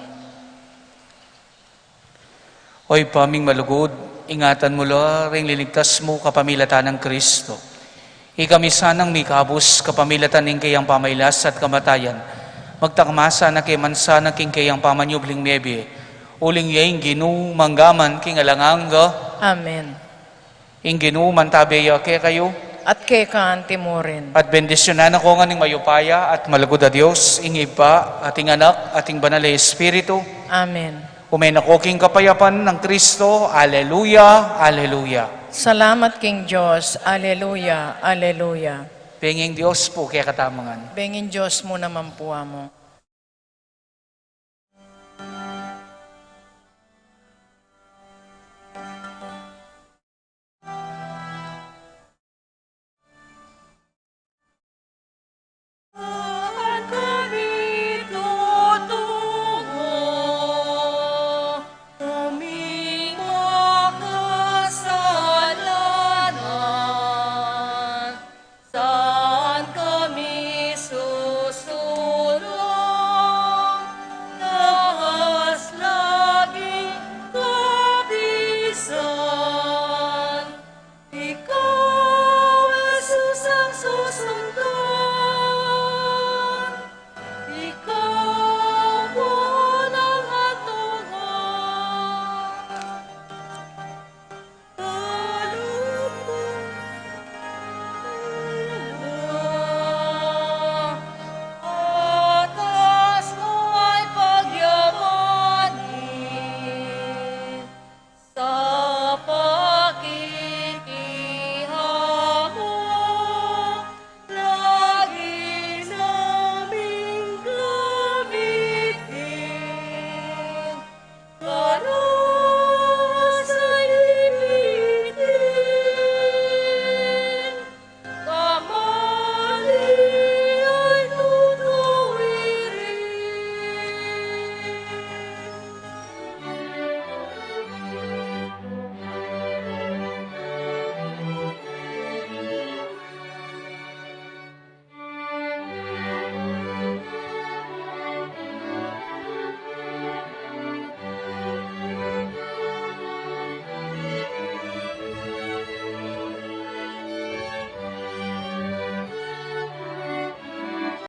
O Ibpa ming malugud, ingatan mu la ring liligtas mu kapamilatan nang Kristo. Ikami sanang mikabus kapamilatan ning kayang pamailas at kamatayan, magtakma sana ke man sana king kayang pamanyubling mebie, uling ya ing Ginu manggaman king alang angga. Amen. Ing Ginu mantabe ya kekayu. At keka anti mu rin. At bendisyunan na ko ngan ning mayupaya at malugud a Dios, ing Ibpa, at ing Anak, at ing Banal a Espiritu. Amen. Ume na ko king kapayapan nang Kristo. Aleluya, aleluya. Salamat king Dios. Aleluya, aleluya. Benging Dios pu kekatamu ngan. Benging Dios mu naman pu, Amu.